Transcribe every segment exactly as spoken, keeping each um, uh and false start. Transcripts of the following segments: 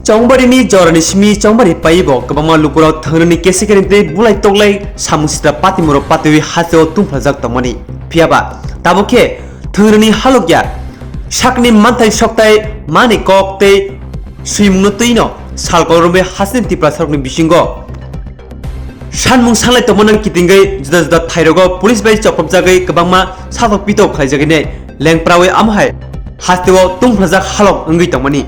Chongbarini jorani simi chongbari paibo kwbangma lukurok thwngrwngni kesekeni tei bulai toklai samung sitra patimurok patiwi hasteo tungphlajak tongmani. Phiyaba tabuk khe thwngrwngni halok ya sakni manthai sokthai mani kok tei swimungno twino salkok romwi hasteni Tiprasarokni bisingo sanmung sanglai tongmani kitingwi juda juda thairogo police bai chopropjagwi kwbangma satok pitok khlaijagwi nai lengprawi amo hai hasteo tungphlajak halok wngwi tongmani.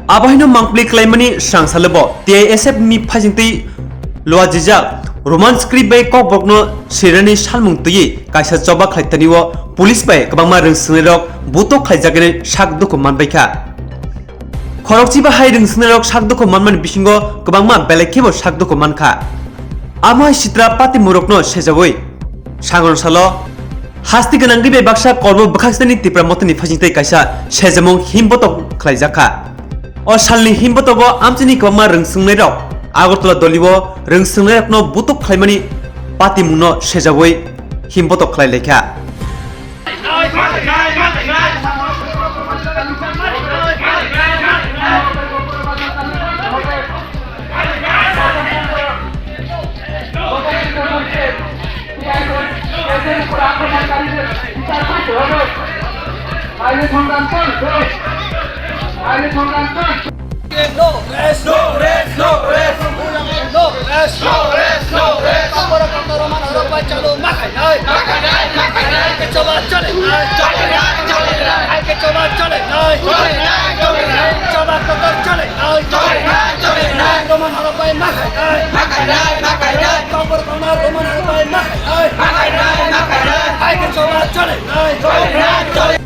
Abo haino mangpili khlaimani swrang salobo T I S F ni phaisingtwi luajijak Roman script bai kokborokno srirani sanmung twiwi kaisa choba khlai tanio police bai kwbangma rwngswngnairok butok khlaijagwi sak dukhu manbaikha. Khorokchiba hai rwngswngnairok sak dukhu manmani bisingo kwbangma belai khebo sak dukhu mankha. Amo hai sitra patimurokno sejawi sangon salo hasti gwnangwi bai baksa kormo bwkhaksani Tipra Mothani phaisingtwi kaisa sejamung himbotok khlaijakha. O salni himbotogo amchaini kwbangma rwngswngnairok Agartala dolio rwngswngnairokno butuk khlaimani patimungno sejawi himbotok khlai laikha. No rest, no rest, no rest. No rest, no rest, no rest. Kokborok Roman horok bai chalo ma khainai. Ma khainai, ma khainai. Hai khe choba chole nai. Chole nai, chole nai. Hai khe choba chole nai. Chole nai, chole nai. Choba kotor chole nai. Chole nai, chole nai. Roman horok bai ma khainai. Ma khainai, ma khainai. Kokborok Roman horok bai ma khainai. Ma khainai, ma khainai. Hai khe choba chole nai. Chole nai, chole